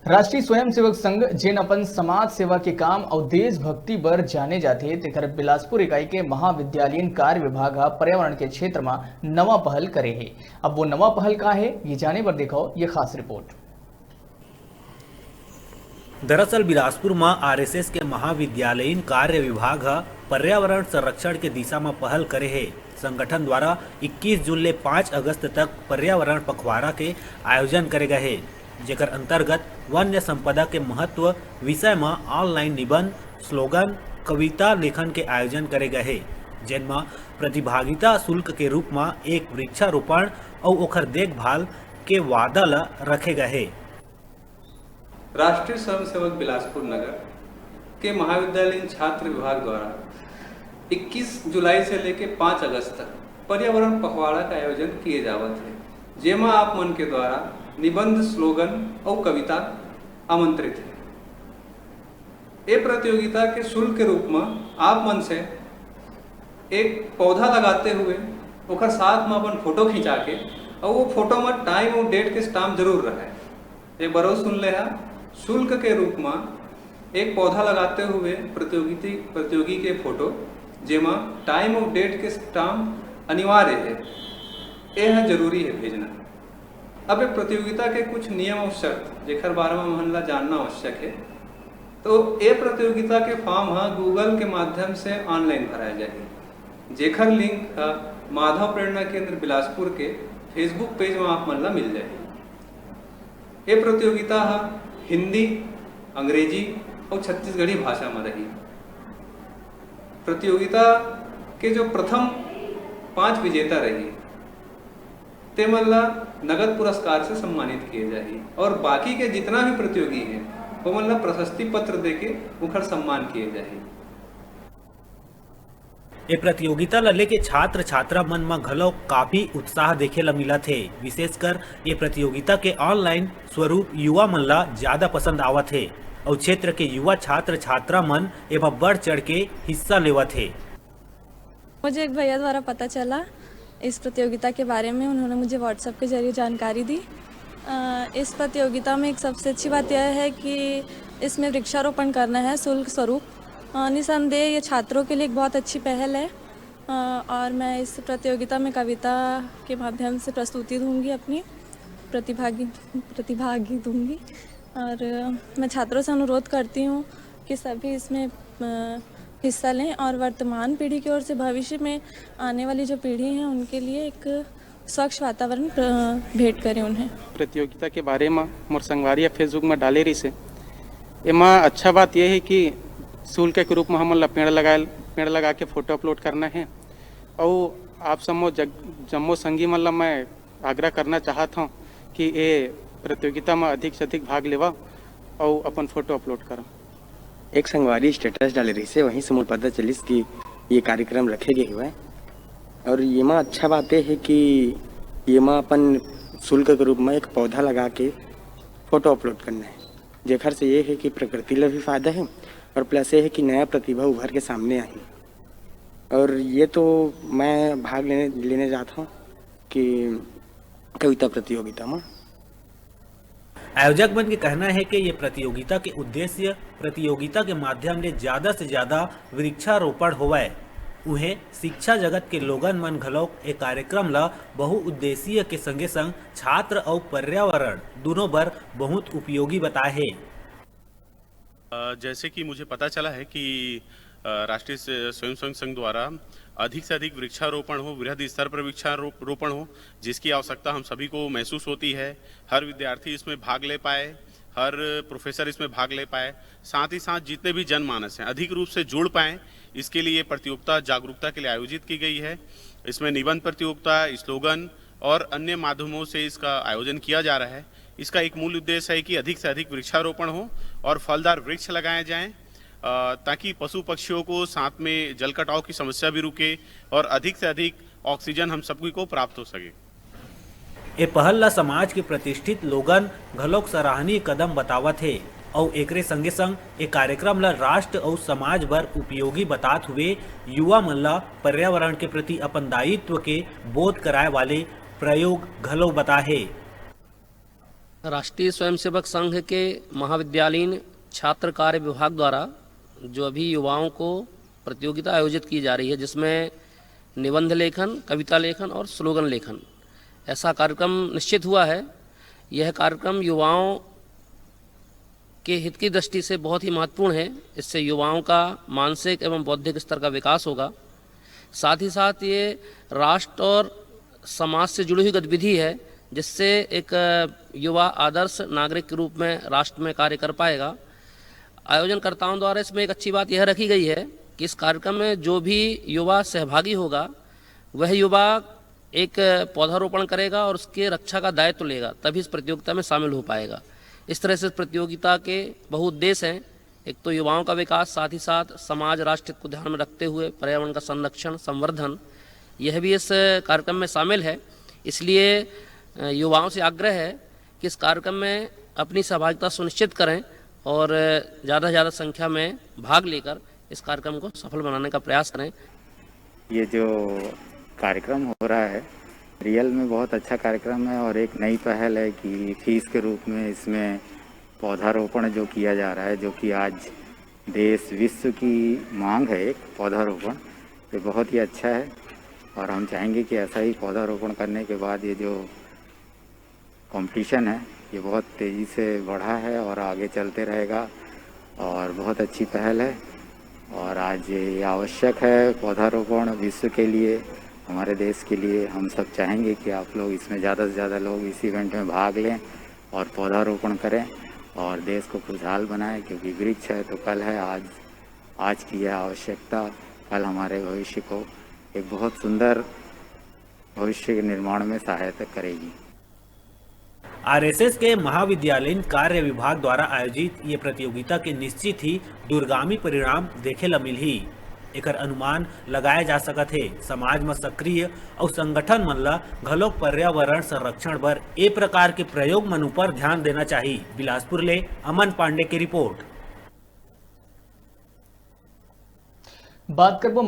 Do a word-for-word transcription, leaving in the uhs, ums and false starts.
राष्ट्रीय स्वयंसेवक संघ, जेन अपन समाज सेवा के काम अउ देशभक्ति बर जाने जाथे, तेकर बिलासपुर इकाई के महाविद्यालयीन कार्य विभाग ह पर्यावरण के क्षेत्र म नवा पहल करे हे। अब वो नवा पहल का हे, ये जाने बर देखो ये खास रिपोर्ट। दरअसल बिलासपुर म आरएसएस के महाविद्यालयीन कार्य विभाग ह पर्यावरण संरक्षण के दिशा म पहल करे हे। संगठन द्वारा इक्कीस जून ले पाँच अगस्त तक पर्यावरण पखवाड़ा के आयोजन करे गए हे, जेकर अंतर्गत वन्य संपदा के महत्व विषय म ऑनलाइन निबंध, स्लोगन, कविता लेखन के आयोजन करे गए हे, जेन म प्रतिभागिता शुल्क के रूप म एक वृक्षारोपण अउ ओखर देखभाल के वादा ल रखे गए हे। राष्ट्रीय स्वयंसेवक बिलासपुर नगर के महाविद्यालयीन छात्र विभाग द्वारा इक्कीस जुलाई से लेके पाँच अगस्त तक पर्यावरण पखवाड़ा का आयोजन किए जावत हे, जेमा आप मन के द्वारा निबंध, स्लोगन अउ कविता आमंत्रित हे। ए प्रतियोगिता के शुल्क के रूप म आप मन से एक पौधा लगाते हुए ओकर साथ म अपन फोटो खिंचा के, अउ वो फोटो म टाइम अउ डेट के स्टाम्प जरूर रहे। एक बार अउ सुन ले हा, शुल्क के रूप म एक पौधा लगाते हुए प्रतियोगिति-, प्रतियोगी के फोटो, जेमा टाइम अउ डेट के स्टाम्प अनिवार्य हे। ए ह जरूरी हे भेजना। अब ए प्रतियोगिता के कुछ नियम अउ शर्त, जेकर बारे म हमन ला जानना आवश्यक हे। तो ए प्रतियोगिता के फॉर्म ह Google के माध्यम से ऑनलाइन भराए जाही, जेकर लिंक ह माधव प्रेरणा केंद्र बिलासपुर के Facebook पेज म आप मन ला मिल जाही। ए प्रतियोगिता ह हिंदी, अंग्रेजी अउ छत्तीसगढ़ी भाषा म रही। प्रतियोगिता के जो प्रथम पांच विजेता रही, ते मन ला नगद पुरस्कार से सम्मानित किए जाही और बाकी के जितना भी प्रतियोगी हे, वो मन ला प्रशस्ति पत्र देके उनकर सम्मान किए जाही। ए प्रतियोगिता ल लेके छात्र छात्रा मन म घलो काफी उत्साह देखे ल मिलत हे। विशेषकर ए प्रतियोगिता के ऑनलाइन स्वरूप युवा मन ल ज्यादा पसंद आवत हे अउ क्षेत्र के युवा छात्र छात्रा मन एमा बढ़ चढ़ के हिस्सा लेवत हे। मुझे एक भैया द्वारा पता चला इस प्रतियोगिता के बारे में, उन्होंने मुझे WhatsApp के जरिए जानकारी दी। अ, इस प्रतियोगिता में एक सबसे अच्छी बात यह है कि इसमें वृक्षारोपण करना है शुल्क स्वरूप। अ, निसंदेह ये छात्रों के लिए एक बहुत अच्छी पहल है, अ, और मैं इस प्रतियोगिता में कविता के माध्यम से प्रस्तुति दूंगी, अपनी प्रतिभागी प्रतिभागी दूंगी। और, अ, मैं छात्रों से अनुरोध करती हूँ कि सभी इसमें, अ, हिस्सा लें और वर्तमान पीढ़ी की ओर से भविष्य में आने वाली जो पीढ़ी है, उनके लिए एक स्वच्छ वातावरण प्र-, भेंट करें उन्हें। प्रतियोगिता के बारे म मोर संगवारी ह Facebook म डाले रिहिसे। एमा अच्छा बात ये हे कि शुल्क के रूप म हमन ला पेड़ लगाए, पेड़ लगा के फोटो अपलोड करना हे। अउ आप समो जग-, जम्मो संगी मन ला मैं आग्रह करना चाहत हौं कि ए प्रतियोगिता म अधिक से अधिक भाग लेवा अउ अपन फोटो अपलोड करा। एक संगवारी स्टेटस डाले रहिसे, वहीं से मोर पता चलिस कि ये कार्यक्रम रखे गे हवय। और येमा अच्छा बात ये हे कि येमा अपन शुल्क के रूप में एक पौधा लगा के फोटो अपलोड करना हे, जेखर से ये हे कि प्रकृति ला भी फायदा हे और प्लस ये हे कि नया प्रतिभा उभर के सामने आही। और ये तो मैं भाग लेने, लेने जात हौं कि कविता प्रतियोगिता म। आयोजक मन के कहना हे कि ये प्रतियोगिता के उद्देश्य प्रतियोगिता के माध्यम ले ज्यादा से ज्यादा वृक्षारोपण होवय। उहें, शिक्षा जगत के लोगन मन घलोक ए कार्यक्रम ल बहुउद्देशीय के संगे संग छात्र अउ पर्यावरण दूनों बर बहुत उपयोगी बताए हे। अ, जैसे कि मुझे पता चला है कि, अ, राष्ट्रीय स-, स्वयं सेवक संघ द्वारा अधिक से अधिक वृक्षारोपण हो, वृहद स्तर पर वृक्षारोप-, रोपण हो, जिसकी आवश्यकता हम सभी को महसूस होती है। हर विद्यार्थी इसमें भाग ले पाए, हर प्रोफेसर इसमें भाग ले पाए, साथ ही साथ जितने भी जनमानस हैं, अधिक रूप से जुड़ पाएँ, इसके लिए प्रतियोगिता जागरूकता के लिए आयोजित की गई है। इसमें निबंध प्रतियोगिता, स्लोगन और अन्य माध्यमों से इसका आयोजन किया जा रहा है। इसका एक मूल उद्देश्य है कि अधिक से अधिक वृक्षारोपण हो और फलदार वृक्ष लगाए जाएँ, अ, ताकि पशु पक्षियों को, साथ में जल कटाव की समस्या भी रुके और अधिक से अधिक ऑक्सीजन हम सभी को प्राप्त हो सके। ए पहल ल समाज के प्रतिष्ठित लोगन घलोक सराहनीय कदम बतावत हे अउ एकरे संगे संग ए कार्यक्रम ल राष्ट्र अउ समाज बर उपयोगी बतात हुए युवा मन ल पर्यावरण के प्रति अपन दायित्व के बोध कराए वाले प्रयोग घलो बताए हे। राष्ट्रीय स्वयंसेवक संघ के महाविद्यालयीन छात्र कार्य विभाग द्वारा जो अभी युवाओं को प्रतियोगिता आयोजित की जा रही है, जिसमें निबंध लेखन, कविता लेखन और स्लोगन लेखन, ऐसा कार्यक्रम निश्चित हुआ है। यह कार्यक्रम युवाओं के हित की दृष्टि से बहुत ही महत्वपूर्ण है। इससे युवाओं का मानसिक एवं बौद्धिक स्तर का विकास होगा। साथ ही साथ ये राष्ट्र और समाज से जुड़ी हुई गतिविधि है, जिससे एक युवा आदर्श नागरिक के रूप में राष्ट्र में कार्य कर पाएगा। आयोजनकर्ताओं द्वारा इसमें एक अच्छी बात यह रखी गई है कि इस कार्यक्रम में जो भी युवा सहभागी होगा, वह युवा एक पौधारोपण करेगा और उसके रक्षा का दायित्व लेगा, तभी इस प्रतियोगिता में शामिल हो पाएगा। इस तरह से इस प्रतियोगिता के बहुउद्देश्य हैं। एक तो युवाओं का विकास, साथ ही साथ समाज राष्ट्र को ध्यान में रखते हुए पर्यावरण का संरक्षण, संवर्धन, यह भी इस कार्यक्रम में शामिल है। इसलिए युवाओं से आग्रह है कि इस कार्यक्रम में अपनी सहभागिता सुनिश्चित करें और ज़्यादा से ज़्यादा संख्या में भाग लेकर इस कार्यक्रम को सफल बनाने का प्रयास करें। ये जो कार्यक्रम हो रहा है, रियल में बहुत अच्छा कार्यक्रम है और एक नई पहल है कि फीस के रूप में इसमें पौधारोपण जो किया जा रहा है, जो कि आज देश विश्व की मांग है एक पौधारोपण, ये बहुत ही अच्छा है। और हम चाहेंगे कि ऐसा ही पौधारोपण करने के बाद ये जो कंपटीशन है, ये बहुत तेज़ी से बढ़ा है और आगे चलते रहेगा और बहुत अच्छी पहल है। और आज ये आवश्यक है पौधारोपण विश्व के लिए, हमारे देश के लिए। हम सब चाहेंगे कि आप लोग इसमें ज़्यादा से ज़्यादा लोग इस इवेंट में भाग लें और पौधारोपण करें और देश को खुशहाल बनाएं, क्योंकि वृक्ष है तो कल है, आज आज की यह आवश्यकता कल हमारे भविष्य को एक बहुत सुंदर भविष्य के निर्माण में सहायता करेगी। आरएसएस के महाविद्यालयीन कार्य विभाग द्वारा आयोजित ये प्रतियोगिता के निश्चित ही दूरगामी परिणाम देखे ल मिलही। एकर अनुमान लगाए जा सकत हे। समाज म सक्रिय अउ संगठन मन ल घलोक पर्यावरण संरक्षण बर ए प्रकार के प्रयोग मन ऊपर ध्यान देना चाही। बिलासपुर ले अमन पांडे के रिपोर्ट। बात करबो